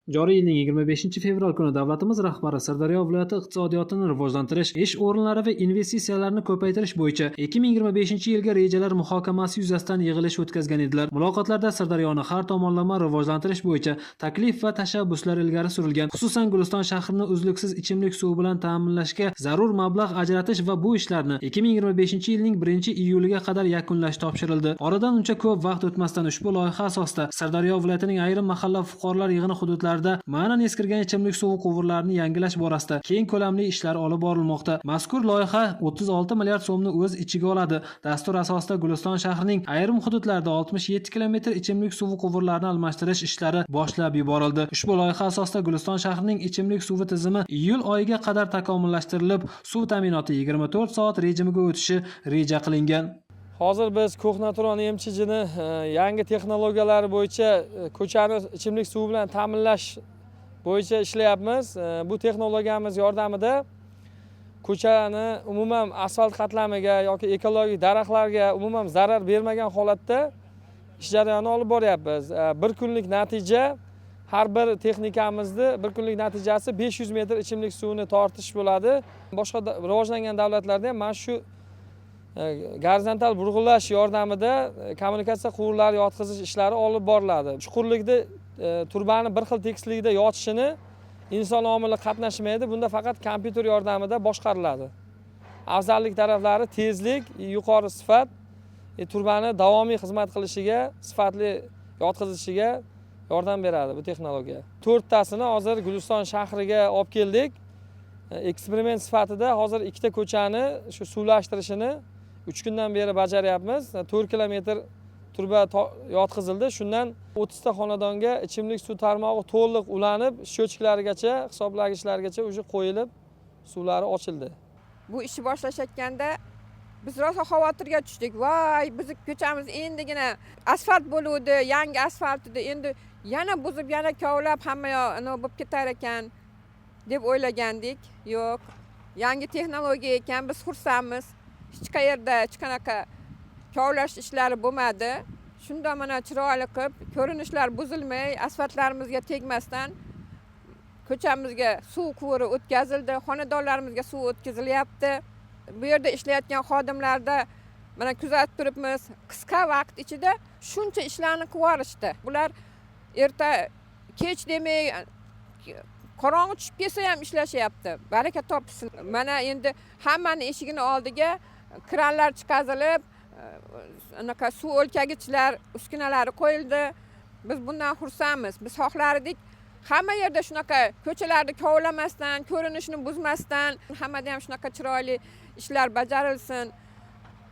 Joriy yilning 25-fevral kuni davlatimiz rahbari Sirdaryo viloyati iqtisodiyotini rivojlantirish, ish o'rinlari va investitsiyalarni ko'paytirish bo'yicha 2025-yilga rejalar muhokamasi yuzasidan yig'ilish o'tkazgan edilar. Muloqotlarda Sirdaryoni har tomonlama rivojlantirish bo'yicha taklif va tashabbuslar ilgari surilgan. Xususan, Guliston shahrini uzluksiz ichimlik suvi bilan ta'minlashga zarur mablag' ajratish va bu ishlarni 2025-yilning 1-iyuliga qadar yakunlash topshirildi. Oradan uncha ko'p vaqt o'tmasdan ushbu loyiha asosida Sirdaryo viloyatining ayrim mahalla fuqarolar yig'ini hududlarida ma'nan eskirgan ichimlik suvi quvurlarini yangilash borasida keng ko'lamli ishlar olib borilmoqda. Mazkur loyiha 36 milliard so'mni o'z ichiga oladi. Dastur asosida Guliston shahrining ayrim hududlarida 67 kilometr ichimlik suvi quvurlarini almashtirish ishlari boshlab yuborildi. Ushbu loyiha asosida Guliston shahrining ichimlik suvi tizimi iyul oyiga qadar takomillashtirilib, suv ta'minoti 24 soat rejimiga o'tishi reja qilingan. Hozir biz Ko'hna Turon MCHni yangi texnologiyalari bo'yicha ko'chani ichimlik suvi bilan ta'minlash bo'yicha ishlayapmiz. Bu texnologiyamiz yordamida ko'chani umuman asfalt qatlamiga yoki ekologik daraxtlarga umuman zarar bermagan holatda ish jarayonini olib boryapmiz. Bir kunlik natija, har bir texnikamizni bir kunlik natijasi 500 metr ichimlik suvini tortish bo'ladi. Boshqa rivojlangan davlatlarda ham mana shu gorizontal burg'ulash yordamida kommunikatsiya quvurlari yotqizish ishlari olib boriladi. Chuqurlikda turbani bir xil tekislikda yotishini inson omili qatnashmaydi, bunda faqat kompyuter yordamida boshqariladi. Afzallik taraflari tezlik, yuqori sifat, turbani davomiy xizmat qilishiga, sifatli yotqizilishiga yordam beradi bu texnologiya. 4tasini hozir Guliston shahriga olib keldik. Eksperiment sifatida hozir 2ta ko'chani shu suvlashtirishini 3 kundan beri bajaryapmiz. 4 kilometr turba yotqizildi. Shundan 30 ta xonadonga ichimlik suv tarmog'i to'liq ulanib, счетчик larigacha, hisoblagichlargacha уже qo'yilib, suvlari ochildi. Bu ishni boshlashayotganda biz rosa xavotirga tushdik. Voy, bizni ko'chamiz endigina asfalt bo'luvdi, yangi asfalt edi, endi yana buzib, yana kovlab, hamma yoq anavi bo'lib ketar ekan deb o'ylagandik. Yo'q, yangi texnologiya ekan, biz xursandmiz. Hech qayerda hech qanaqa kovlash ishlari bo'lmadi. Shunda mana chiroyli qilib, ko'rinishlar buzilmay, asfaltlarimizga tegmasdan ko'chamizga suv quvuri o'tkazildi, xonadonlarimizga suv o'tkazilyapti. Bu yerda ishlayotgan xodimlarda mana kuzatib turibmiz, qisqa vaqt ichida shuncha ishlarni qilib yuborishdi. Bular erta kech demay, qorong'i tushib kelsa ham ishlashyapti. Baraka topsin. Mana endi hammani eshigini oldiga kranlar chiqazilib, anaqa suv o'lchagichlar uskunalari qo'yildi. Biz bundan xursandmiz. Biz xohlar edik, hamma yerda shunaqa ko'chalarni kovlamasdan, ko'rinishini buzmasdan hammada ham shunaqa chiroyli ishlar bajarilsin,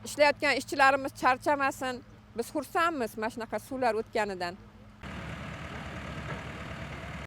ishlayotgan ishchilarimiz charchamasin. Biz xursandmiz mana shunaqa suvlar o'tganidan.